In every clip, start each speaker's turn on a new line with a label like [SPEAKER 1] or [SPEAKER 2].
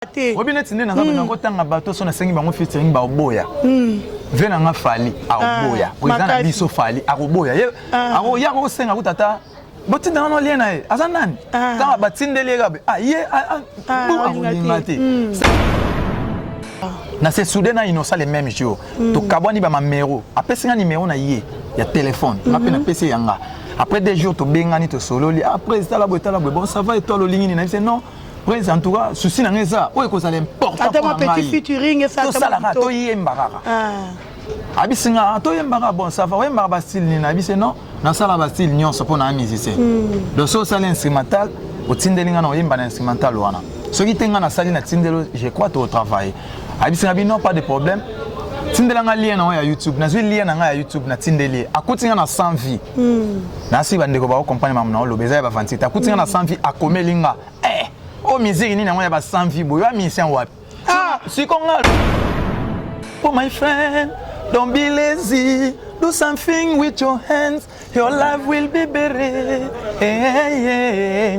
[SPEAKER 1] Te.
[SPEAKER 2] Oyebi neti nde naza boye, nakotanga bato so nasengi bango featuring, baoboya. Ve na nga Fally akoboya.
[SPEAKER 1] Ah,
[SPEAKER 2] président na
[SPEAKER 1] makasi.
[SPEAKER 2] biso Fally akoboya ye.
[SPEAKER 1] Ah.
[SPEAKER 2] Ye akosenga kuta ata botinda nano lien na ye aza nani.
[SPEAKER 1] Ah.
[SPEAKER 2] Ntango batindeli ye kabe, ah, ye
[SPEAKER 1] Ah,
[SPEAKER 2] bu,
[SPEAKER 1] akolinga
[SPEAKER 2] akolinga
[SPEAKER 1] te.
[SPEAKER 2] te. Na se soude na Innocent le même jour, tokabwani bamamero, apesi nga nimero na ye ya telefone, nga mpe napesi ye yanga. Après 2 jours tobengani, tosololi. Après tala boye, tala boye, bon, ça va, étoile olingi nini? Nayebisi: non prince, en tout cas souci na nga eza oyo ekozala important
[SPEAKER 1] Ata mwa
[SPEAKER 2] mpo na
[SPEAKER 1] petit
[SPEAKER 2] ngai.
[SPEAKER 1] featuring esala ata mwa
[SPEAKER 2] Tosalaka,
[SPEAKER 1] kitoko.
[SPEAKER 2] toyemba kaka.
[SPEAKER 1] Ah.
[SPEAKER 2] Abisi nga toyembaka, bon, ça va, oyembaka bastyle nini? Abisi: non, nasala bastyle nyonso mpo na musicien. Donc soki osali instrumental, otindeli nga na oyemba na instrumental wana. Soki te, nga nasali, natindeli, je crois totravaille. Abisi nga bi: non, pas de problème, tindela nga lien na oyo ya YouTube. Nazwi lien na ngai ya YouTube, natindeli ye, akuti nga na 100 vues. Nasi bandeko bakokomprendre mamu na oloba, eza ya bavanti te. Akuti nga na 100 vues, akomeli nga: eh, oyo musique nini yango ya ba 100 vues boye? Oya musicien wapi?
[SPEAKER 1] Ah.
[SPEAKER 2] Siko nga: Oh my friend, don't be lazy. Do something with your hands. Your life will be better. Hey, hey,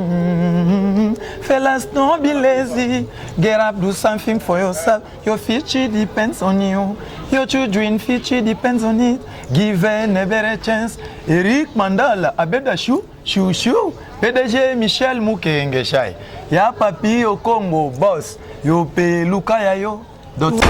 [SPEAKER 2] Fellas, don't be lazy. Get up, do something for yourself. Your future depends on you. Your children future depends on it. Give a better chance. Eric Mandala, Abeda Chou, Chou Chou. PDG Michel Mukenge Shai. Ya papi Okongo, boss. Yo pe luka ya yo. Donc,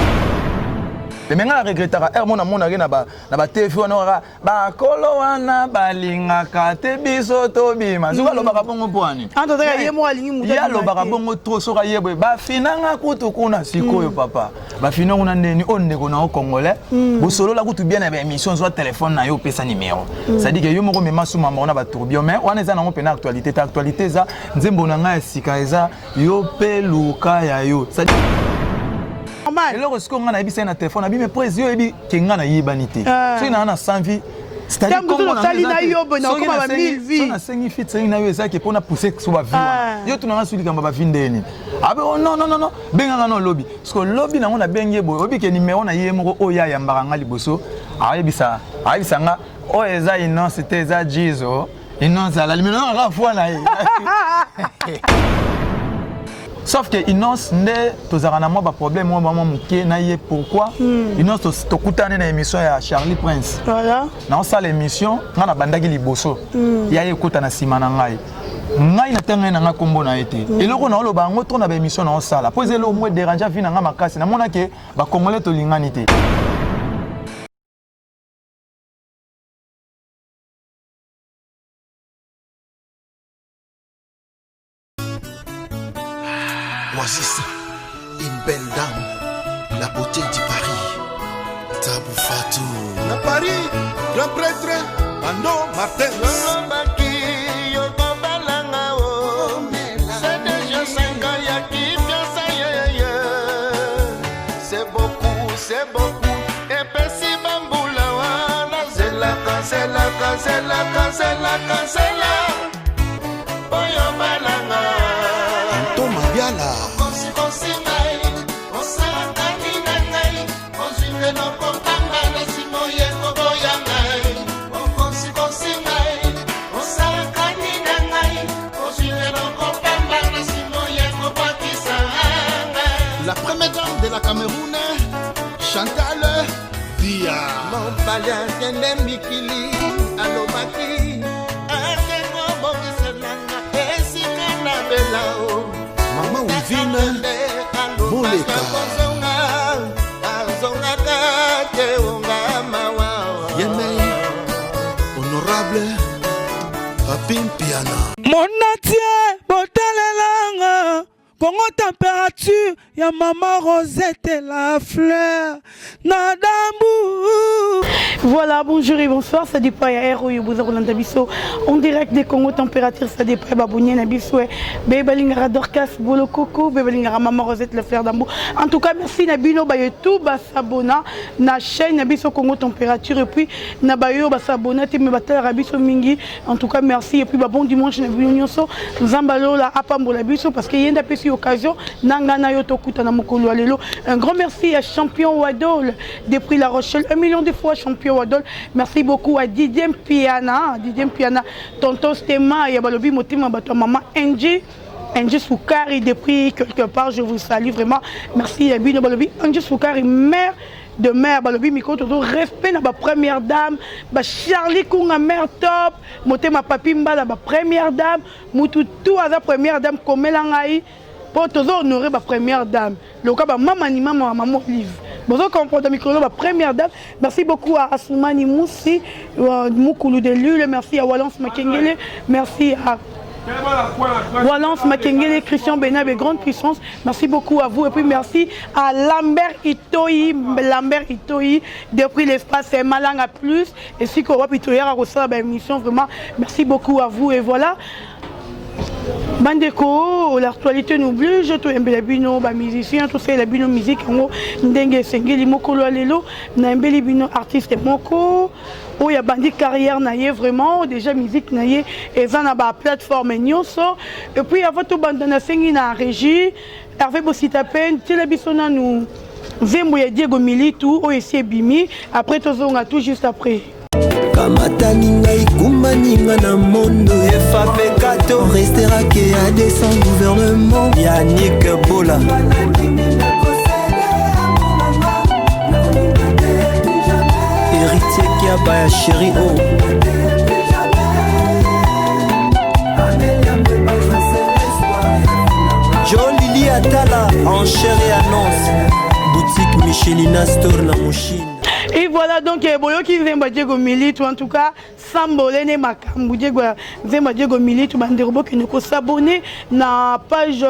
[SPEAKER 2] me nga regrettaka ere mona monake na batv wana kaka bakolo wana balingaka te biso tobima. Soki alobaka bongo mpo wani?
[SPEAKER 1] Ah, tozalaka ye moko alingi moto
[SPEAKER 2] ye
[SPEAKER 1] abima
[SPEAKER 2] alobaka
[SPEAKER 1] te.
[SPEAKER 2] Bongo trop soki aye boye, bafinanga kutu kuna. Sikoyo papa, bafina kuna ndeni oyo ndeko na yo congolais bosolola kutu bien na baémission, zwa telefone na yo, opesa numéro, c'est-à-dire que yo moko mema suma moko na batourbillon. Mais wana eza nango mpena actualité te. Actualité eza nzembo na ngai ya sika, eza yo mpe luka ya yo. C'est-à-dire
[SPEAKER 1] Normal.
[SPEAKER 2] Eloko sikoyo ngai nayebisa ye na telefone, abi: mais prési, yo oyebi ke ngai nayebani te.
[SPEAKER 1] Ah.
[SPEAKER 2] Soki naa na 100 vues, c'est-à-dire
[SPEAKER 1] Ntango
[SPEAKER 2] kombo na
[SPEAKER 1] osali
[SPEAKER 2] ngai eza
[SPEAKER 1] na
[SPEAKER 2] te.
[SPEAKER 1] yo boye,
[SPEAKER 2] Soki
[SPEAKER 1] nakoma ba 1000 vues.
[SPEAKER 2] Soki nasengi featuring na yo, ezaki mpona pousser so bavues
[SPEAKER 1] Ah.
[SPEAKER 2] wana. Yo tunanga su likambo bavues ndeni. Abe: oh, non, non, non, non, benganga no lobi. Parce que lobi nango nabengi ye boye, oyebi ke nimero na ye moko oyo ayambaka nga liboso, ayebisa nga oyo eza Inonce te, eza Jizo. Inonce alali mino kaka foi na ye. Sauf que Inonce nde tozalaka na mwa baproblème mwa bamwa moke na ye. Pourquoi? Inonce tokutani na émission ya Charlie Prince. Naosala émission, ngai nabandaki liboso ya ye, ekota na nsima na ngai. Ngai natanga ye na ngai nkombo na ye te. Eloko naoloba yango to na baémission naosala, mpo eza eloko moko edérange vie na ngai makasi. Namonake bacongolais tolingani te.
[SPEAKER 3] Oasis, une belle dame, la beauté du Paris. Tabou Fatou.
[SPEAKER 4] Na Paris, grand prêtre, Ando Martin.
[SPEAKER 5] Olobaki yokobalanga o, c'est déjà 5 ans ya kifiansa yeye. C'est beaucoup, c'est beaucoup. Epesi bambula wana, zelaka, zelaka, zelaka, zelaka, zela oyo balanga.
[SPEAKER 3] Anto Mabiala.
[SPEAKER 5] Okosi ngai, osalakani na ngai, ozwi lokokanga na nsima oye koboya ngai. Okosikosi ngai, osalakani na ngai, ozwi lokopamba na nsima oye kobwakisa ngai.
[SPEAKER 4] La première dame de la Cameroun, Chantal Bia.
[SPEAKER 5] Mobali akende mikili, alobaki ake kobongiselanga esika na bela o.
[SPEAKER 3] Mama Wivine Moleka.
[SPEAKER 5] Kozonga azongaka te, onga mawa.
[SPEAKER 3] Yemei, honorable Papi Mpiana.
[SPEAKER 6] Monatie botalelanga Kongo Température ya mama Rosette la fleur na dambu.
[SPEAKER 1] Voilà, bonjour et bonsoir, ça dépend ya heure oyo boza kolanda biso en direct de Congo Température, ça dépend ba abonnés na biso be balingaka Dorcas Bolokoko, be balingaka Maman Rosette le fleur d'Ambo. En tout cas, merci na bino ba YouTube ba s'abonna na chaîne na biso Congo Température et puis na ba yo ba s'abonna te mais batalaka biso mingi. En tout cas, merci et puis ba bon dimanche na bino nyonso. Nzamba lola apambola biso parce que yenda pesi occasion nanga na yo tokuta na mokolo ya lelo. Un grand merci à Champion Wadol depuis La Rochelle, 1 million de fois Champion Wadol. Merci beaucoup à Didier Piana, Didier Piana, Tonton Stema, ya balobi motema bato ya Mama Angie. Angie Soukari depuis quelque part, je vous salue vraiment. Merci Bino Balobi. Angie Soukari, mère de mère balobi mikolo tozo respect na ba première dame ba Charlie Kunga mère top motema papi mbala ba première dame mutu tout aza première dame komela ngai po tozo honorer ba première dame loka ba mama ni mama wa mama Olive bozo comprendre mikolo ba première dame. Merci beaucoup à Assoumani Moussi Mukulu de Lule, merci à Walance Makengele, merci à Walance Makengele, Christian Benabe, grande puissance. Merci beaucoup à vous. Et puis merci à Lambert Itoi, Lambert Itoi, depuis l'espace Malanga Plus. Et si qu'on va à émission, vraiment, merci beaucoup à vous. Et voilà. Bandeko, l'actualité nous oblige, toyembela bino ba musicien, tosalela bino musique yango ndenge esengeli. Mokolo ya lelo nayembeli bino artiste moko oyo abandi carrière na ye, vraiment déjà musique na ye eza na ba plateforme nyonso. Et puis avant tobanda, nasengi na régie Hervé Bosita pe ntiela biso nanu nzembo ya Diego Militu oyo esi ebimi, après tozonga tout juste après.
[SPEAKER 7] Kamatani ngai kumbaninga na mondo efapekato restera ke à des sans gouvernement Yannick Bola. Héritier Kiaba ya chéri o Jolili Atala enchère et annonce boutique Michelina Store na Moshine.
[SPEAKER 1] Et voilà donc boyoki nzembo ya Diego Militu, en tout cas sambolene makambo Diego nzembo ya Diego Militu. Bandeko, bokende kos'abonner na page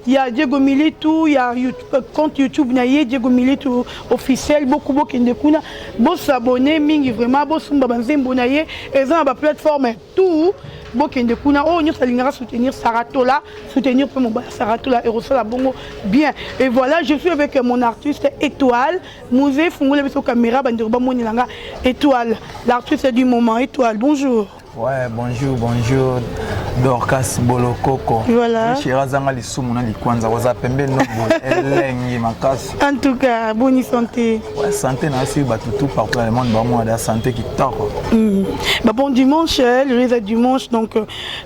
[SPEAKER 1] ya Diego Militu ya YouTube, compte YouTube na ye Diego Militu officiel. Boku bokende kuna bos'abonner mingi, vraiment bosumba banzembo na ye eza na baplateforme tout. Bokende kuna, oyo nyonso alingaka soutenir Saratola, soutenir mpe mobala Saratola, ekosala bongo bien. Et voilà, je suis avec mon artiste étoile Musée. Fungola biso caméra, bandeko bamonelanga étoile, l'artiste du moment. Étoile, bonjour.
[SPEAKER 2] Ouais, bonjour, bonjour. Dorcas Bolokoko.
[SPEAKER 1] Voilà.
[SPEAKER 2] Chéra zanga lisumu na likwanza waza pembe no elengi makasi.
[SPEAKER 1] En tout cas, bonne santé.
[SPEAKER 2] Ouais, santé na aussi bato tout partout dans le monde ba moi da santé kitoko.
[SPEAKER 1] Bah, bon dimanche, le eza dimanche, donc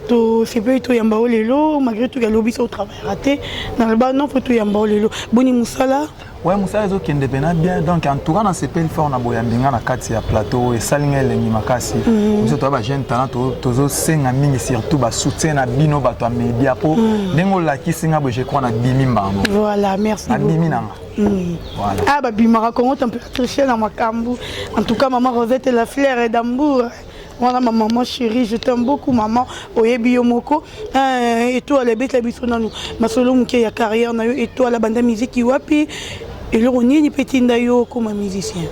[SPEAKER 1] to sepeli toyamba o lelo malgré tout yalobi so travail raté na ba non faut toyamba o lelo. Boni musala?
[SPEAKER 2] Ouais, mosala ezokende mpena bien. Donc en tout cas nasepeli fort na boyambi nga na kati ya plateau, esali nga elengi makasi. Biso toya bajeune talent, tozosenga mingi surtout basoutien na bino bato ya média, mpo ndenge olakisi nga boye, je crois nabimi mbango.
[SPEAKER 1] Voilà, merci.
[SPEAKER 2] Nabimi nanga. Voilà.
[SPEAKER 1] Ah, babimaka Congo température na makambo. En tout cas, maman Rosette la fleur d'amour wana, ma maman chérie, je t'aime beaucoup maman, oyebi yo moko. Étoile, ebetela biso nanu masolo moke ya carrière na yo. Étoile abanda musique wapi? Eloko nini mpe tinda yo okoma musicien?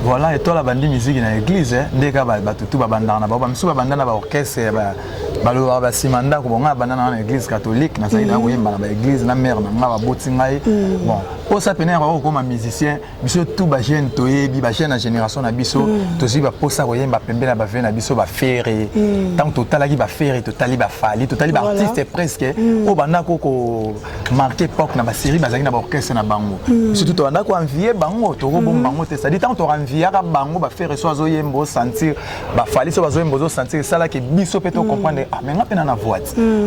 [SPEAKER 2] Voilà, étoile abandi musique na église nde kaka bato tu babandaka na bango. Bamisusu babanda na baorchestre, balobaka basima ndako. Bon, ngai abanda na église catholique, nazali na koyemba na baéglise na mare na ngai baboti ngai. Bon, posa pene ya kokoma musicien, biso tu bajeune toyebi, bajeune na génération na biso tozwi baposa koyemba pembe na bavieux na biso baFerre. Ntango totalaki baFerre, totali baFally, totali baartiste presque oyo bandako komarquer époque na basérie, bazalaki na baorchestre na bango. Surtout tobanda koenvier bango, tokobomba bango te. C'est-à-dire ntango toenviaka bango, baFerre so azoyemba osentir, baFally so bazoyemba ozosentir, esalaki biso mpe tocomprendre: ah, mais nga mpe na na voix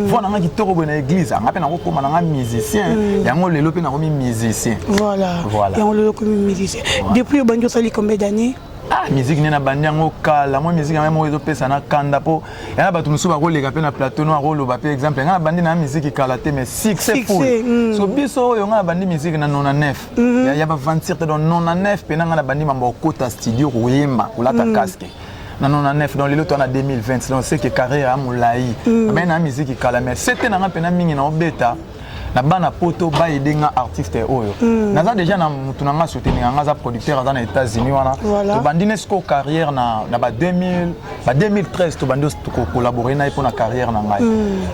[SPEAKER 2] voix na nga kitoko boye na église, nga mpe nakokóma na nga musicien. Yango lelo mpe nakomi musicien.
[SPEAKER 1] Voilà.
[SPEAKER 2] Voilà.
[SPEAKER 1] Yango lelo okomi musicien. Depuis obandi, osali combien d'années?
[SPEAKER 2] Ah, musique nde nabandi yango kala. Mwa musique yango moko ezopesa na kanda, mpo yana bato mosusu bakoleka mpe na plateau no akoloba mpe exemple: ngai nabandi na musique kala te, mais succès full. So biso oyo, ngai nabandi musique na 99 ya baventure te. Donc 99 mpena ngai nabandi mambo okota studio koyemba, kolata casque na 99. Donc lelo toa na 2020, donc c'est que carrière ya molai. Nabandi na musique kala, mais sete na ngai mpena mingi na obeta na bana poto baede nga artiste oyo. Naza déjà na mutu na nga soutenir nga, aza producteur, aza na États-Unis wana. Tobandi ne siko carrière na ba 2000, ba 2013 tobandi kocollaborer na ye mpo na carrière na ngai.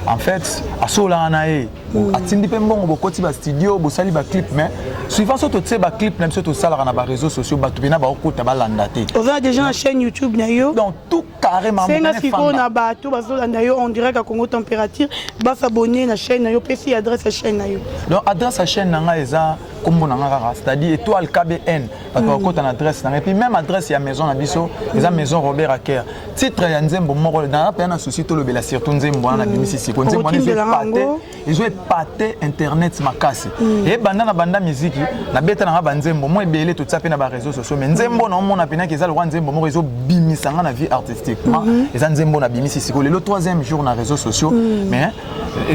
[SPEAKER 2] En fait asololaka na ye, atindi mpe mbongo, bokoti bastudio, bosali baclip, mais suivant so totie baclip na biso tosalaka na baréseaux sociaux, bato mpena baokota balanda te.
[SPEAKER 1] Oza déjà na chaîne YouTube na yo?
[SPEAKER 2] Donc tout carrément.
[SPEAKER 1] Senga sikoyo na bato bazolanda yo en direct ya Congo Température bas'abonner na chaîne na yo. Pesi adresse ya chaîne na yo.
[SPEAKER 2] Donc adresse ya chaîne na ngai eza nkombo na nga kaka, c'est-à-dire Étoile KBN, bato bakota na adresse na ngai. Puis même adresse ya maison na biso eza maison Robert Aker. Titre ya nzembo moko na mpenza na souci tolobela, surtout nzembo wana nabimisi siko. Nzembo wana
[SPEAKER 1] Okotindelanga
[SPEAKER 2] ezoepate
[SPEAKER 1] yango.
[SPEAKER 2] Ezoepate internet makasi. Ebanda na banda miziki, nabeta nanga banzembo mo ebele, totia mpe na baréseaux sociaux, mais nzembo naomona mpenaki eza lokwa nzembo moko ezobimisa nga na vie artistiquement. Eza nzembo nabimisi sikoyo lelo, troisième jour na réseaux sociaux, mais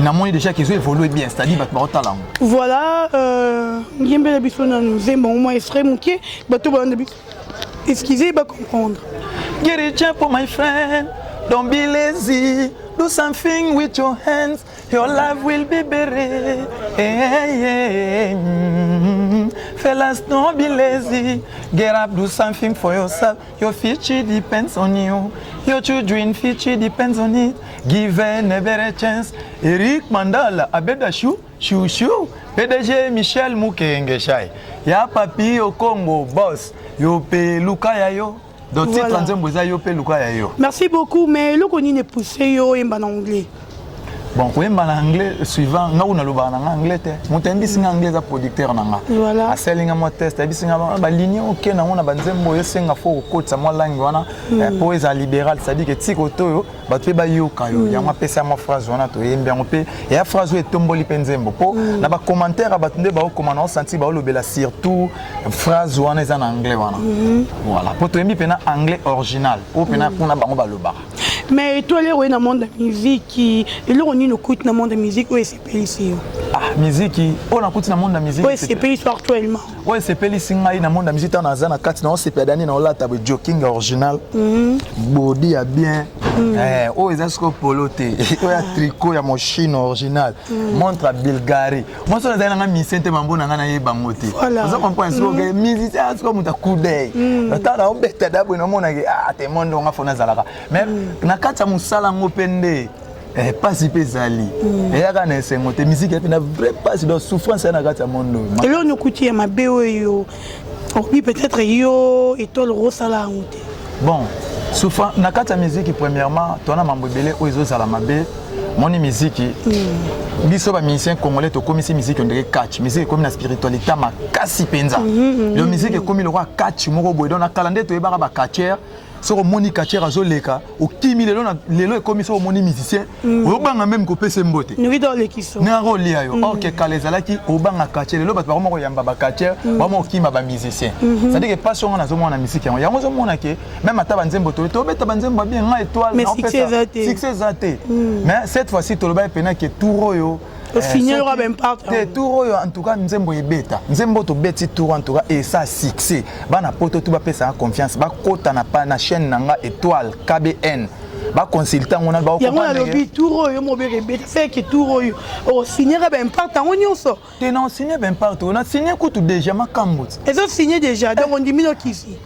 [SPEAKER 2] namoni déjà ke ezoévolue bien, c'est-à-dire bato baotala yango.
[SPEAKER 1] Voilà, yembela biso nanu nzembo mwa extrait moke, bato balanda biso, excusez, bacomprendre.
[SPEAKER 2] Get it check for my friend. Don't be lazy. Do something with your hands. Your life will be better. Hey, hey. Fellas, don't be lazy. Get up, do something for yourself. Your future depends on you. Your children future depends on it. Given a better chance. Eric Mandala, Abeda Chou, Chou Chou. PDG Michel Mukenge Shai. Ya papi au Congo, boss. Yo pe luka ya yo. Donc titre nzembo eza yo pe luka ya yo.
[SPEAKER 1] Merci beaucoup. Mais eloko nini epousse yo oyemba na anglais?
[SPEAKER 2] Bon, koyemba na anglais, suivant nga kuna nalobaka na nga anglais te. Moto ayembisi nga anglais eza producteur na nga. Asali nga mwa test, ayebisi nga baligne oke nango na banzembo oyo esenga fo kokotisa mwa langue wana mpo eza libéral, c'est-à-dire ke tika oto oyo bato mpe bayoka yo. Yango apesi ya mwa phrase wana, toyembi yango mpe eya phrase oyo etomboli mpe nzembo, mpo na bacommentaire ya bato nde baokoma na osanti baolobela surtout phrase wana eza na anglais wana. Voilà, mpo toyembi mpena anglais original oyo mpena kuna bango balobaka.
[SPEAKER 1] Mais Étoile, oye na monde ya musique, eloko nini okuti na monde ya musique oyo esepelisi yo?
[SPEAKER 2] Ah, miziki oyo nakuti na monde ya musique
[SPEAKER 1] oyo esepelisi yo actuellement?
[SPEAKER 2] Oyo esepelisi ngai na monde ya musique, ntango naza na kati, naosepela dani naolata boye joking original, body ya bien. Oyo eza sikoyo polo te, oyo ya tricot ya mochine original, montre ya Bulgarie. Mwasi oyo azali nanga musicien te, mambo na ngai nayeba yango te. Oza comprendre sikoyo ke musicien sikoyo moto akudei ntango naobeta da boye, naomonake ah te monde onga fo nazalaka. Mais na kati ya mosala yango mpe nde pasi mpe ezali, eyaka na esengo te. Musique epe na vrai pasi, donc souffrance ya na kati ya monde oyo.
[SPEAKER 1] Eloko nini okuti ya mabe oyo okobi peut-être yo Étoile okosala yango te?
[SPEAKER 2] Bon, souffrance na kati ya musique, premièrement towana mambo ebele oyo ezozala mabe. Moni miziki, biso bamusicien congolais tokomisi musique ondeke catch. Musique ekomi na spiritualité makasi mpenza. Le musique ekomi lokola catch moko boye. Donc na kala nde toyebaka bacatcheur, soki omoni catcheur azoleka, okimi. Lelo lelo ekomi soki omoni musicien, oyobanga même kopesa mbote.
[SPEAKER 1] Noki to olekiso.
[SPEAKER 2] Ndenge olia yo. Or ke kala ezalaki obanga catcheur. Lelo bato bakoma koyamba bacatcheur, bakoma kokima bamusicien. C'est-à-dire que pasi onga nazomona na musique yango, yango ozomona ke même ata banzembo toye tobeta banzembo ya bien, nga Étoile
[SPEAKER 1] Mais succès eza te.
[SPEAKER 2] Succès eza te. Mais cette fois-ci toloba epena ke tour oyo
[SPEAKER 1] Osigné yoka baimpact.
[SPEAKER 2] Te, tour oyo en tout cas nzembo ebeta, nzembo tobeti tour en tout cas esa succès. Bana poto tu bapesaka confiance, bakota na pa na chaîne na nga Étoile KBN, baconsulte yango na
[SPEAKER 1] yango. Nalobi tour oyo mobeka ebeta seke tour oyo okosignaka baimpact yango nyonso.
[SPEAKER 2] Te, na osigne baimpact, na signe kutu déjà makambo ti.
[SPEAKER 1] Ezosigne déjà, donc ondimi nokisi.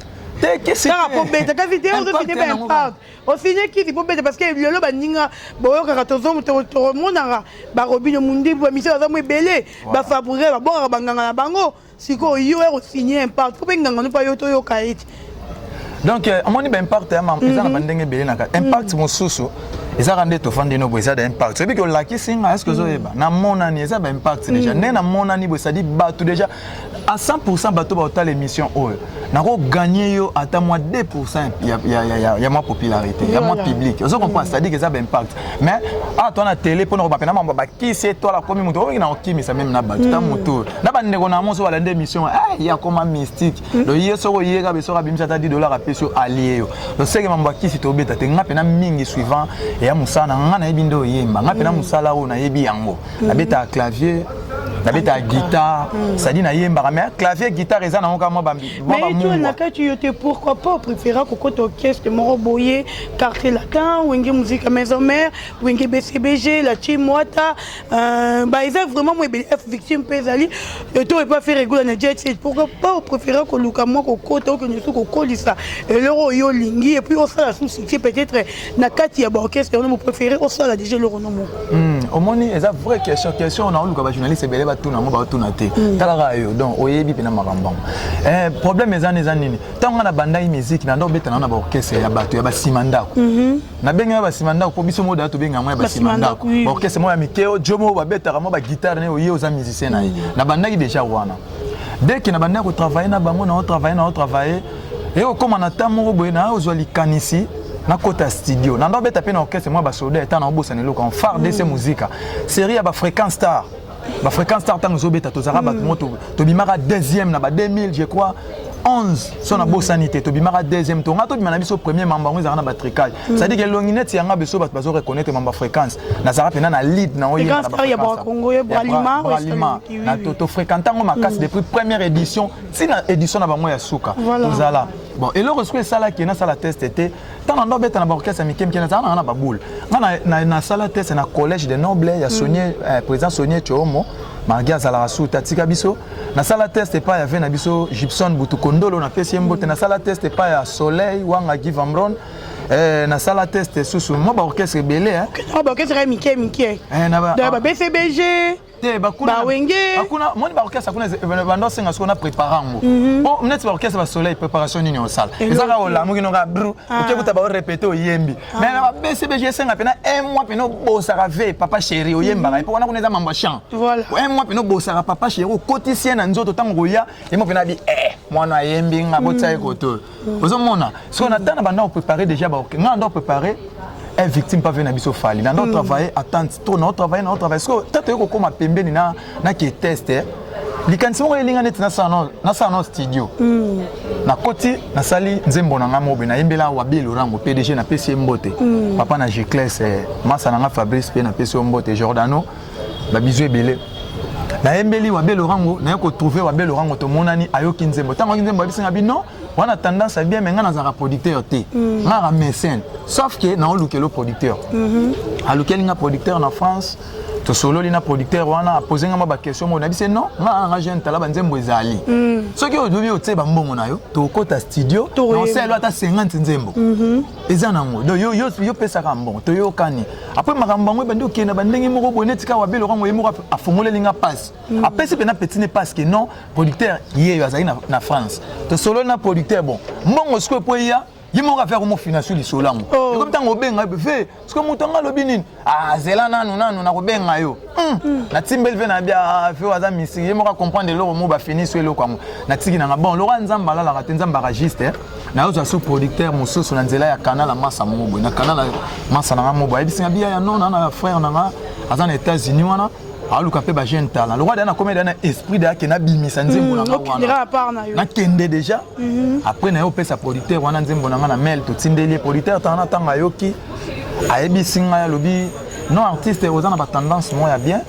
[SPEAKER 2] Te, kisi.
[SPEAKER 1] Kaka po beta kasi te, ozosigne baimpact, osigne kisi po beta, parce que lelo baninga boyokaka, tomonaka barobino mundibu, bamisio baza mo ebele, bafabrique babongaka banganga na bango. Sikoyo yo ya kosigne impact po mpe nganga no mpa yo toyoka ye ti.
[SPEAKER 2] Donc omoni baimpact ya eza na bandenge ebele. Na kati impact mosusu ezaka nde tofandi no boye, eza da impact. Oyebi ke olakisi nga, est ce que ozoyeba namonani? Eza baimpact déjà nde namonani boye, c'est-à-dire bato déjà à 100, bato baotala émission oyo, nakoganye yo ata mwa 2 ya mwa popularité ya mwa public, ozo comprendre? C'est-à-dire que eza baimpact. Mais awa toa na télé mpona koba mpena mambo bakisi. Étoile akomi moto oyoki na kokimisa même na bato ta moto na bandeko na moso balanda émission, ye akoma mystique. Donc ye soki oyeka be, soki abimisi ata 10 $ apesi yo, alie yo. Donc seke mambo akisi tobeta te. Nga mpena mingi suivant eya mosala na nga, nayebi nde oyemba. Nga mpena mosala oyo nayebi yango, nabetaka clavier, nabetaka guitare, c'est-à-dire nayembaka, mais clavier, guitare eza nango kaka mwa
[SPEAKER 1] Mais Étoile, na kati yo te, pourquoi pas opréféra kokota orchestre moko boye, Quartier Latin, Wenge Musique Maison Mère, Wenge BCBG, la Team Wata, ba eza vraiment mo ebele, F Victime mpe ezali to epa faire egola na Jet Set? Pourquoi pas opréféra koluka mwa kokota, okende su kokolisa eloko oyo olingi et puis osala su succès peut-être na kati ya baorchestre wana? Mopréféré osala déjà eloko no moko.
[SPEAKER 2] Omoni, eza vraie question, question na oluka bajournaliste ebele batuna yango, baotuna te. Talaka yo, donc oyebi mpena makambo yango. Problème eza eza nini? Ntango nga na bandaki musique, na nda obetana na baorchestre ya bato ya basima ndako. Nabengi ya basima ndako mpo biso moda tobenga yango ya basima ndako, baorchestre moko ya mike, jo moko babetaka mwa baguitare ne, oye oza musicien na ye. Nabandaki déjà wana. Dès que na bandaki kotravaille na bango, na otravaille, na otravaille, ekokóma na temps moko boye na ozwa likanisi, nakota studio, na ndobeta mpe na orchestre mwa basoda eta na obosana eloko en FARDC Muzika, série ya bafréquence star. Bafréquence star, ntango ezobeta, tozalaka bato moko tobimaka deuxième na ba 2000, je crois 11, so nabosani te. Tobimaka deuxième, tonga tobima na biso premier. Mambo yango ezalaka na batricage, c'est-à-dire que elongi neti yanga biso, bato bazo reconnaître mambo ya fréquence. Nazalaka mpena na lead na
[SPEAKER 1] Oyembalima.
[SPEAKER 2] Tofréquente yango makasi depuis première édition ntina édition na bango ya suka. Tozala bon. Eloko soki esalaki, nasala test te. Ntango na ndo obeta na baorchestre ya mike mike, nazala nanga na baboule. Nga nasala test na Collège de Noble ya Sonie, président Sonie Tshoomo margi azalaka su te, atika biso. Nasala test epai ya ve na biso Gibson Butu Kondolo, napesi ye mbote. Nasala test epai ya Soleil Wanga Givambron. Nasala test susu mwa baorchestre ebele.
[SPEAKER 1] Baorchestre ya mike mike, ba BCBG.
[SPEAKER 2] Te.
[SPEAKER 1] Bawenge.
[SPEAKER 2] Bakuna moni baorchestre kuna bando osenga sikoyo na prépare yango po neti baorchestre basoleil, préparation nini osala? Eza kaka olamuki noka bru, oke kuta baorépété, oyembi. Mais na baBCBG esenga mpena un mois mpena obosaka ve Papa Chéri, oyembaka epo wana kuna eza mambo ya chant. Un mois mpena obosaka Papa Chéri, okotisi ye na nzoto. Ntango koya ye mo mpena abi mwana ayembi nga, botia ye koto. Ozomona sikoyo na ntango banda oprépare déjà, nga nda oprépare un victime pas na biso Fali, na ndo travailler attente trop, na travailler, na travailler. Sikoyo tata oyo kokóma pembeni na nake test, likanisi moko elinga neti nasala no studio. Nakoti, nasali nzembo na nga moko boye, nayembela Wabi Lorango PDG, napesi ye mbote. Papa na Gicles, masa na nga Fabrice mpe napesi yo mbote, Jordano, babizu ebele. Nayembeli Wabe Lorango, naye kotrouve Wabe Lorango, tomonani, ayoki nzembo. Ntango ayoki nzembo, abisinga bino wana tendance ya bien, mais nga nazalaka producteur te, nga kaka mécène, sauf que naolukela producteur. Alukeli nga producteur na France, tosololi na producteur wana, apose nga mwa baquestion moko. Nayebisi non, nga nga jeune, tala banzembo ezali, soki olobi otie bambongo na yo, tokota studio, naosala ata 50 nzembo eza nango. Donc yo pesaka mbongo, toyokani. Après makambo yango ebandi okende bandenge moko boye, neti kaka Wabe Lorango ye moko afongoleli nga mpasi, apesi mpena petit ne parce que non, producteur ye oyo azali na France, tosololi na producteur. Bon, mbongo sikoyo po eya, ye moko affaire komofinancer lisolo yango. Ekomi ntango obenga ve sikoyo, moto anga alobi nini? Azela nanu nanu, nakobenga yo. Natimbeli ve na bia fe oyo aza misiki, ye moko acomprendre eloko mo bafini so eloko yango natiki nanga. Bon, lokwa Nzambe alalaka te, Nzambe aka juste. Nayozwa su producteur mosusu na nzela ya canal ya masa moko boye, na canal ya masa nanga moko boye, ayebisinga biya ya non, na frère nanga aza na États-Unis wana, aluka mpe bajeune talent. Lokwa deya nakomi deya na esprit deya ke nabimisa nzembo nanga wana, nakende déjà. Après naye opesa producteur wana nzembo nanga na mail, totindeli ye. Producteur tanga na ntango ayoki, ayebisi ngai, alobi: "Non, artiste, oza na batendance moko ya bien,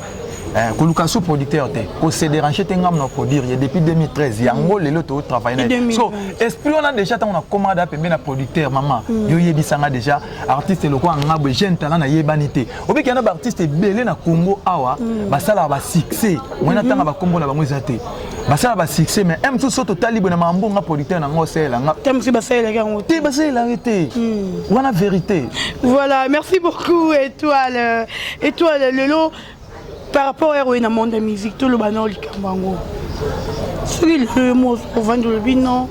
[SPEAKER 2] koluka su producteur te, kose déranger te, ngambo na produire ye depuis 2013 yango lelo totravaille na ye." So esprit wana déjà, ntango nakómaka da pembe na producteur, mama yo yebisanga déjà artiste lokola nga boye, jeune talent, nayebani te. Obiki na baartiste ebele na Congo awa basalaka basuccès moi na ntanga bakombo na bango eza te, basala basuccès. Mais mosusu so totali boye na makambo nga producteur nango osalelanga
[SPEAKER 1] te, mosusu basalelaki yango
[SPEAKER 2] te, basalelaki te wana, vérité.
[SPEAKER 1] Voilà, merci beaucoup Étoile. Étoile, lelo par rapport ya oyo na monde ya musique, toloba na likambo yango, soki lelo yo mo ovandi, olobi non,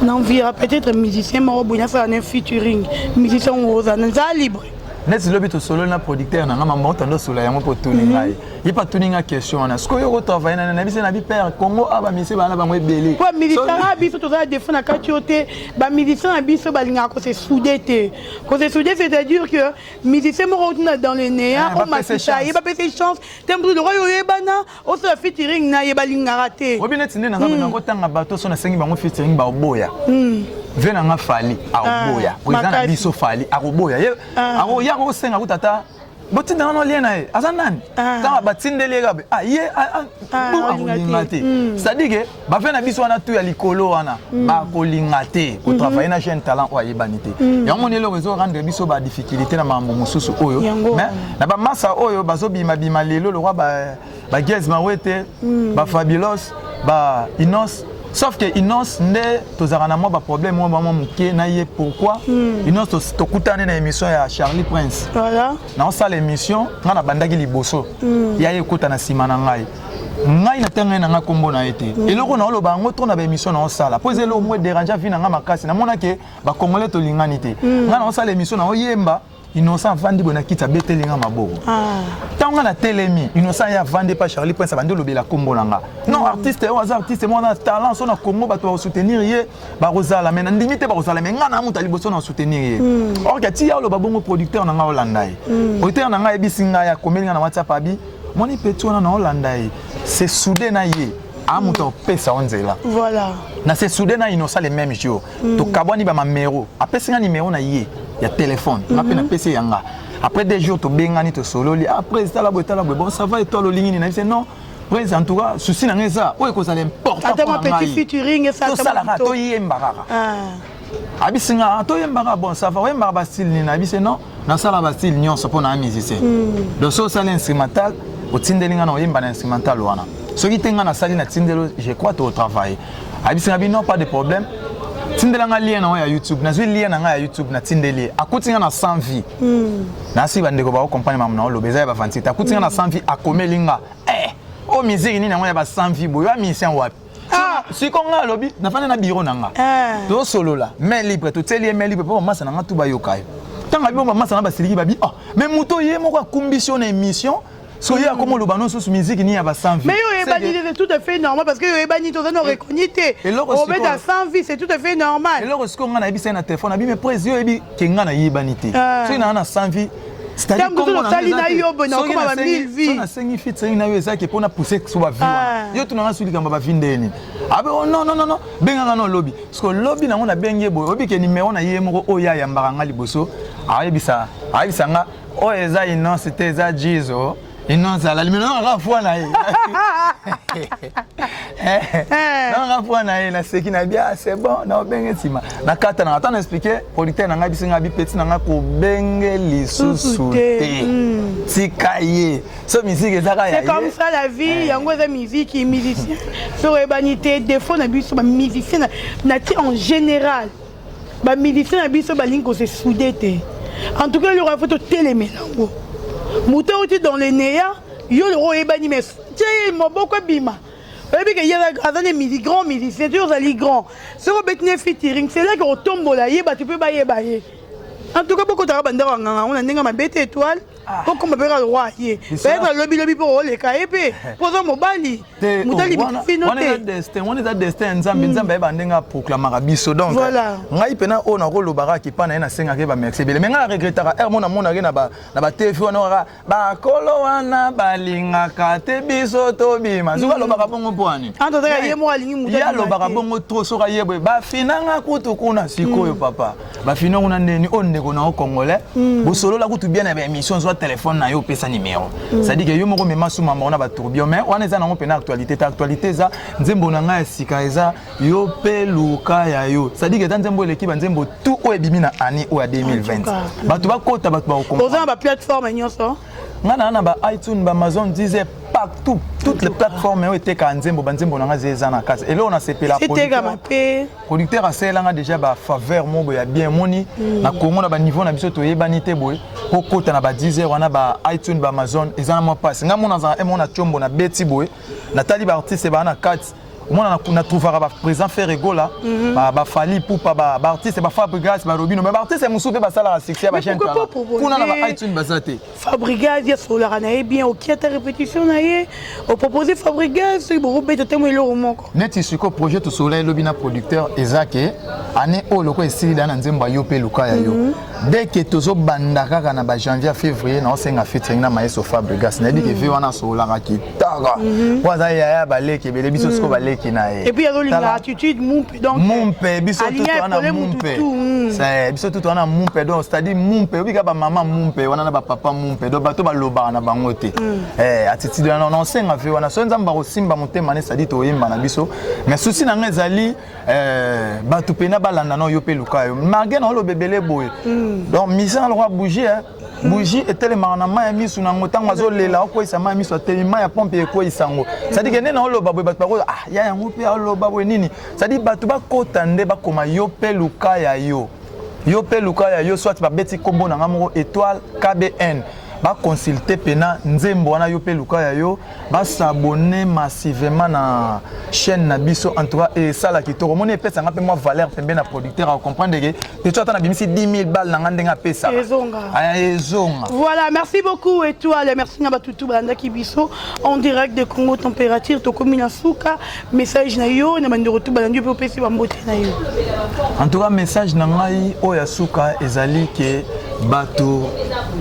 [SPEAKER 1] naenviera peut-être musicien moko boye, nasala na featuring musicien oyo, ozala naza libre?
[SPEAKER 2] Neti lobi tosololi na producteur na nga, mama otanda osola yango mpo otuni ngai, ye mpe atuni nga question wana: sikoyo yo kotravaille nani? Nayebisi na bi père Congo a bamisie bana bango ebele.
[SPEAKER 1] Po bamusicien na biso toza na défaut na kati oyo te. Bamusicien na biso balingaka kose souder te. Kose souder, c'est-à-dire que musicien moko otuna dans le néant, omatisa ye, bapesa chance te. Mosusu lokwa oyo oyebana, osala featuring na ye, balingaka te.
[SPEAKER 2] Oyebi neti nde naza nakotanga bato so nasengi bango featuring, baoboya. Ve nanga Fali akoboya, président na biso Fali akoboya. Ye akosenga kuta ata botinda nano lie na ye aza nani. Ntango batindeli ye kabe ye akolinga te. C'est-à-dire que bave na biso wana tu ya likolo wana bakolinga te kotravaille na jeune talent oyo ayebani te. Yango moni eloko ezorendre biso badifficulté na makambo mosusu oyo. Mais na bamasa oyo bazobimabima lelo lokwa bagez Mawete, bafabulos, ba Inos, sauf que Inos nde tozalaka na mwa baproblème mwa bamwa moke na ye. Pourquoi Inos? Tokutani na émission ya Charlie Prince. Naosala émission, ngai nabandaki liboso ya ye, ekota na nsima na ngai. Ngai natanga ye na ngai nkombo na ye te. Eloko naoloba yango to na baémission naosala, mpo eza eloko moko edérange vie na ngai makasi. Namonake bacongolais tolingani te. Ngai naosala émission, naoyemba. Innocent avandi boye na kiti, abeteli nga maboko. Ntango nga natelemi, Innocent ye avandi pa Charlie Prince, abandi olobela nkombo na nga. Non, artiste oyo aza artiste moko aza na talent so na Congo, bato bakosoutenir ye, bakozala, mais nandimi te bakozala, mais nga na moto ya liboso na soutenir ye. Or que ti ya oloba bongo, producteur na nga olanda ye. Producteur na nga ayebisi ngai, akomeli nga na WhatsApp, abi moni petit wana na olanda ye, c'est soudé na ye, a moto akopesa yo nzela. Na se soudé na Innocent le même jour. Tokabwani bamamero, apesi nga nimero na ye ya telefone, nga mpe napesi ye yanga. Après 2 jours tobengani, tosololi. Après tala boye, tala boye, bon, ça va, étoile, olingi nini? Nayebisi: non président, en tout cas souci na nga eza oyo ekozala important.
[SPEAKER 1] Ata mwa petit featuring esala.
[SPEAKER 2] Tosalaka, toyemba kaka. Abisi nga toyembaka, bon, ça va, oyembaka bastyle nini? Abisi: non, nasala bastyle nyonso mpo na musicien. Donc so osali instrumental, otindeli nga na oyemba na instrumental wana. Soki te, nga nasali, natindeli, je crois totravaille. Abisi nga bi non, pas de problème, tindela nga lien na ngo ya YouTube. Nazwi lien na ngai ya YouTube, natindeli ye, akuti nga na 100 vues. Nasi bandeko bakokomprendre makambo na oloba, eza ya bavanti te. Akuti nga na 100 vues, akomeli nga: eh, oyo musique nini yango ya ba 100 vues boye? Oya musicien wapi? Siko nga alobi, nafandi na bureau na nga, tosolola main libre, totieli ye main libre mpo bamasa na nga tu bayoka ye. Ntango abi bamasa na basiliki, babi: oh, mais moto ye moko akumbisi yo na émission, so ye akoma oloba no susu musique nini ya ba 100 vues.
[SPEAKER 1] Mais yo oyebani te, c'est tout à fait normal, parce que yo oyebani, toza na reconnu te. Obeta 100 vues, c'est tout à fait normal.
[SPEAKER 2] Eloko sikoyo nga nayebisa ye na telefone, abi: mais prese, yo oyebi ke nga nayebani te. Soki naa na 100 vues,
[SPEAKER 1] osali na yo boye, nakoma ba 1000 vues.
[SPEAKER 2] Nasengi featuring na yo, ezaki mpona pousser so bavues wana. Yo tunanga su likambo bavues ndeni? Abe: oh, non, non, non, non, benganga no lobi. Parce que lobi nango nabengi ye boye, oyebi ke nimero na ye moko oyo ayambaka nga liboso, ayebisa nga: oyo eza Inonce te, eza Jizo. Inonce alali, mais nangaka foi na ye, nangaka foi na ye. Naseki na bia, c'est bon, naobenge nsima nakata nanga. Ata na expliqué producteur na ngai, biso ngai bipeti na ngai kobenge lisusu te, tika ye, so musique ezaka
[SPEAKER 1] ya. C'est comme ça la vie. Yango eza musique, musicien soki oyebani te, défaut na biso bamusicien na ti en général, bamusicien na biso balingi kose souder te. En tout cas eloko ya faut totelemela yango, moto auti dans le néant, yo loko oyebani, mais tie maboko ebima. Oyebi ke ye aza ne misi grand musicien te, ozali grand, soki obeti ne featuring, c'est là ke otombola ye, bato mpe bayeba ye. En tout cas bokotaka bandako ya nganga yango na ndenge mabe te. Étoile okoma mpe kaka roi ye, peut-être lobilobi mpo oleka ye mpe, mpo oza mobali, moto alibiki fino
[SPEAKER 2] te. Wana eza destin ya Nzambe. Nzambe ayeba ndenge aproclamaka biso. Donc ngai mpena oyo nakolobaka kipa na ye, nasengaki bamerci ebele, mais ngai naregretaka ere mo namonaki na baTV wana kaka bakolo wana balingaka te biso tobima. Soki alobaka bongo mpo ani
[SPEAKER 1] ye?
[SPEAKER 2] Alobaka bongo trop. Soki aye boye, bafinanga kutu kuna. Sikoyo papa, bafina kuna ndeni? Oyo ndeko na yo congolais, bosolola kutu bien na baémission, zwa telefone na yo, opesa numéro, c'est-à-dire que yo moko mema suma bango na batourbillon. Mais wana eza nango mpena actualité te. Actualité eza nzembo na ngai ya sika, eza Yo mpe luka ya yo, c'est-à-dire que eza nzembo eleki banzembo tout oyo ebimi na année oyo ya 2020. Bato bakota, bato
[SPEAKER 1] bakokomprendre. Oza na baplateforme nyonso?
[SPEAKER 2] Nga na ba iTunes, ba Amazon, Deezer, partout, toutes les plateformes oyo etekaka nzembo, banzembo na nga eza na kati. Eloko nasepela,
[SPEAKER 1] etekama mpe.
[SPEAKER 2] Producteur asalelanga déjà bafaveur mo boye ya bien. Moni na Congo, na baniveau na biso, toyebani te boye po kota na ba 10 heures wana, ba iTunes, ba Amazon, eza na mwa mpasi. Nga mona azala emo na tiombo na beti boye, natali baartiste baa na kati, omona natrouvaka baprésident Ferre Gola, baFally Ipupa, baartiste baFabregas, baRobino, mais baartiste mosusu mpe basalaka succès ya bajeune talent kuna na ba iTunes baza te.
[SPEAKER 1] Fabregas asololaka na ye bien, oki ata répétition na ye, opropose Fabregas, soki bokobeta te mo eloko moko.
[SPEAKER 2] Neti sikoyo projet tosolola elobi na producteur eza ke année oyo loko esili da na nzembo ya Yo mpe luka ya yo. Dès que tozobanda kaka na bajanvier, février, naosenga featuring na maestro Fabregas. Nayebi ke ve wana asololaka kitoko po aza yaya baleki ebele, biso sikoyo baleki na ye.
[SPEAKER 1] Et puis azolinga attitude mumpe, donc
[SPEAKER 2] mumpe, biso tutu wana mumpe, biso tutu wana mumpe. Donc c'est-à-dire mumpe obika bamama mumpe wana na bapapa mumpe, donc bato balobaka na bango te. Attitude wana naosenga ve wana, so Nzambe akosimba motema ne, c'est-à-dire toyemba na biso. Mais souci na nga ezali bato mpena balanda na Yo mpe luka yo, malgré na oloba ebele boye. Donc mission lokwa bougie, bougie etelemaka na mai ya misu nango. Ntango azolela, okweyisa mai ya miso, atelemi, mai ya pompe ekweyisa yango. C'est-à-dire ke nde na oloba boye, bato bako: ah, ya yango mpe aloba boye nini? C'est-à-dire bato bakota nde bakoma Yo mpe luka ya yo, Yo mpe luka ya yo, soit babeti nkombo na nga moko Étoile KBN. Baconsulte mpena nzembo wana, yo mpe luka ya yo, basabonne massivement na chaîne na biso. En tout cas esala kitoko. Omoni, epesanga mpe mwa valeur pembe na producteur, acomprendre ke peto ata nabimisi 10 000 balle na nga ndenge apesaka.
[SPEAKER 1] Ezonga.
[SPEAKER 2] Aya, ezonga.
[SPEAKER 1] Voilà, merci beaucoup Étoile, merci na batutu balandaki biso en direct de Congo Température. Tokomi na suka. Message na yo na bandeko tu balandi, mpe opesi bambote na yo.
[SPEAKER 2] En tout cas, message na ngai oyo ya suka ezali ke bato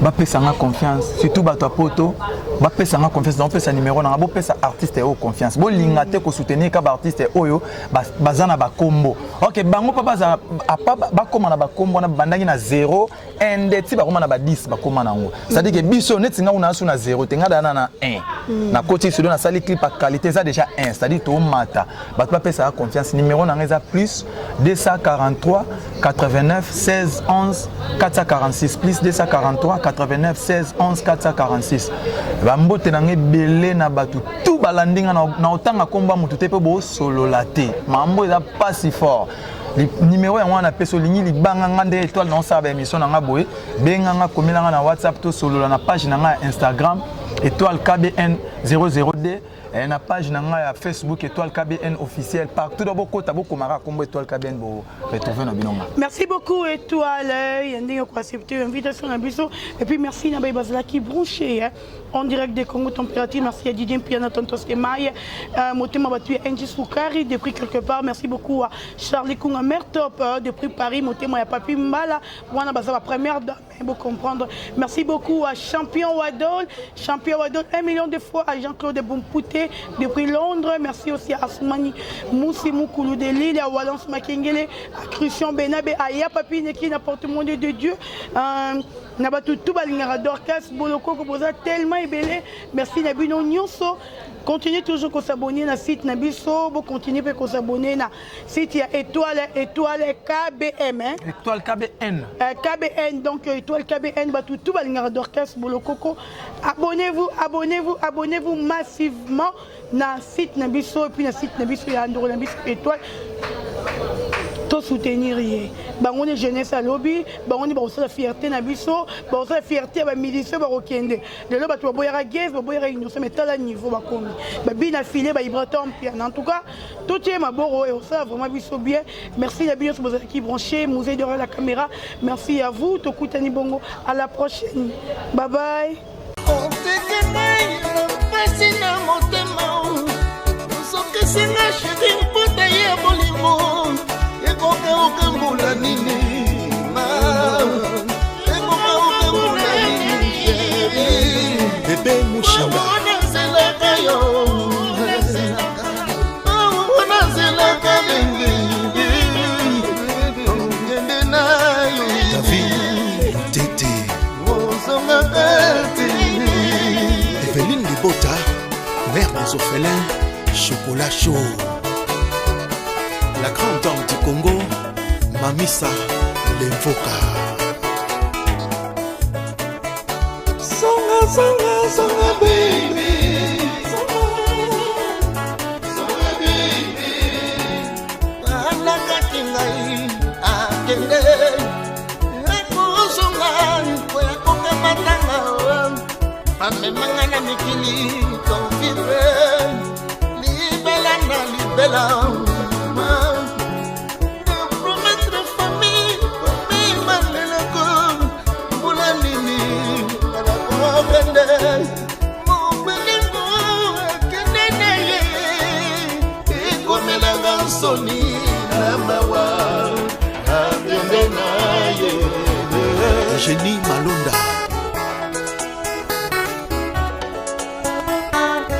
[SPEAKER 2] bapesanga confiance, surtout bato ya poto bapesanga confiance. Naopesa numéro na nga, bopesa artiste oyo confiance. Bolinga te kosoutenir ka baartiste oyo baza na bakombo. Ok, bango mpa bazala apa, bakóma na bakombo wana, bandaki na 0 1 nde ti bakóma na ba 10, bakóma nango. C'est-à-dire ke biso neti nga kuna asu na 0 te, nga dana na 1, nakoti studio, nasali clip ya qualité, eza déjà 1. C'est-à-dire tomata, bato bapesaka confiance. Numéro na nga eza plus 243 89 16 11 446, plus 243 89 16 11 446. Bambote na nga ebele na bato tu balandi nga. Na otanga nkombo ya motu te mpe bosolola te, mambo eza pasi fort. Numéro yango wana napesi. Olingi libanga nga nde Étoile, naosala baémission na nga boye, benga nga, komela nga na WhatsApp, tosolola na page na nga ya Instagram, Étoile KBN 002, na page na ngai ya Facebook, Étoile KBN officiel. Partout do bokota, bokomaka kombo Étoile KBN, bo retrouve na bino nga.
[SPEAKER 1] Merci beaucoup Étoile ya ndenge koaccepte invitation na biso. Et puis merci na baye bazalaki branché, hein, en direct de Congo Température. Merci à Didier Mpiana, Tontos Emaille, motema bato ya NG Soukari depuis quelque part. Merci beaucoup à Charlie Kunga, mère top, depuis Paris, motema ya Papi Mbala wana baza ba première dame, vous comprendre. Merci beaucoup à Champion Wadol, Champion Wadol, 1 million de fois à Jean-Claude Bompouté depuis Londres. Merci aussi à Assoumani Moussi Moukoulou de Lille, à Walence Makengele, à Christian Benabe, à Yapapi Neki, n'importe monde de Dieu. Na bato tout balingaka Dorcas Bolokoko, boza tellement ebele. Merci na bino nyonso. Continuez toujours kosabonner na site na biso, bocontinue mpe kosabonner na site ya Étoile, Étoile KBM, hein?
[SPEAKER 2] Étoile KBN.
[SPEAKER 1] KBN, donc Étoile KBN. Bato tout balingaka Dorcas Bolokoko, abonnez-vous, abonnez-vous, abonnez-vous massivement na site na biso et puis na site na biso ya ndoko na biso Étoile. Tosoutenir ye, bango nde jeunesse alobi, bango nde bakosala fierté na biso, bakosala fierté ya bamilicien. Bakokende lelo, bato baboyaka Gaz, baboyaka Innocent, mais tala niveau bakomi, babina file baibrator Mpiana. En tout cas totie maboko oyo osala vraiment biso bien. Merci na bino nyonso bozalaki branché. Musée derrière la caméra, merci à vous. Tokutani bongo à la prochaine, bye bye.
[SPEAKER 5] Oteke ngai na mpasi na motema, ozokesinga chéri, mpota ya bolingo ekoka mbula nini ma, ekoka mbula nini chéri.
[SPEAKER 3] Bebe Mushinga.
[SPEAKER 5] Nazelaka yo, nazelaka mingi, okende na yo.
[SPEAKER 3] David Tete.
[SPEAKER 5] Ozongaka te.
[SPEAKER 3] Evelyne Libota, mère des orphelins, chocolat chaud. La grande dame du Congo, Mamisa Lemvoka.
[SPEAKER 5] Songa, songa, songa baby, songa baby. Alakaki ngai akende, akozonga koya kokamatanga, amemanga na mikili, tovivre libela na libela. Promettre famille, famille malelako mbula nini, alakokende mobelingo, akende na ye, ekomelanga nsoni na mawa, akende na ye.
[SPEAKER 3] Eugénie Malonda.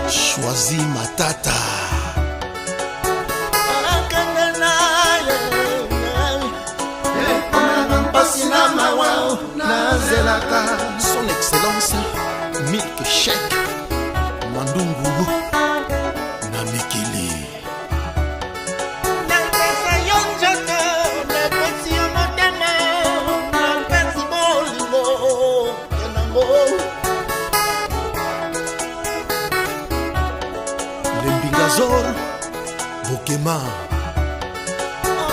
[SPEAKER 3] Choisi Matata.
[SPEAKER 5] Akende na ye, ekomelanga mpasi na mawa, nazelaka.
[SPEAKER 3] Son Excellence Milk Shake Mandungu na Mikili.
[SPEAKER 5] Napesa yo nzoto, napesi yo motema, napesi bolingo yanango.
[SPEAKER 3] Lembingazor Bokema.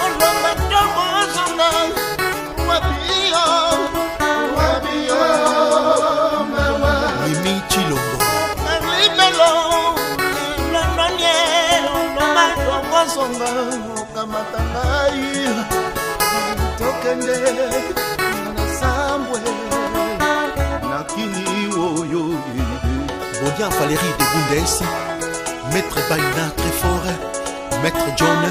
[SPEAKER 5] Olomba ntongo ozonga, wapi yo, wapi yo mama. Nazonga okamata ngai tokende na sambwe nakini oyo.
[SPEAKER 3] Bodian Valérie de Bundes, Maître Baina très fort, Maître John,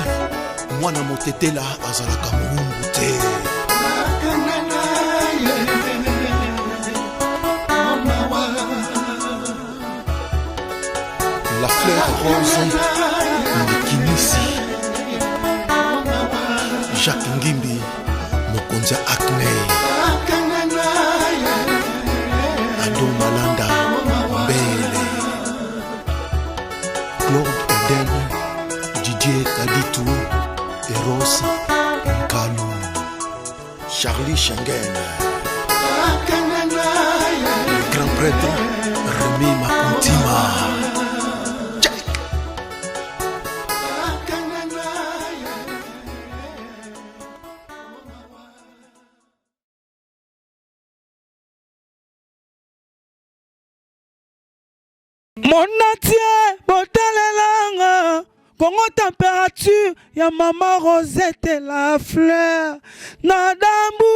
[SPEAKER 3] mwana motetela azalaka mowumbu te.
[SPEAKER 5] Nakende na ye mawa.
[SPEAKER 3] La fleur rose Ndekinisi, Jacques Ngimbi, mokonzi ya Acne,
[SPEAKER 5] Nakende na ye
[SPEAKER 3] Ado Malanda Mbele, Claude Eden, Didier Kaditu, Eros Nkalu, Charlie Schengen,
[SPEAKER 5] Nakende na ye
[SPEAKER 3] le grand prêtre Rémi Makuntima.
[SPEAKER 5] Nakende na ye.
[SPEAKER 6] Monatie botalelanga Kongo température ya mama Rosette la fleur na dambu.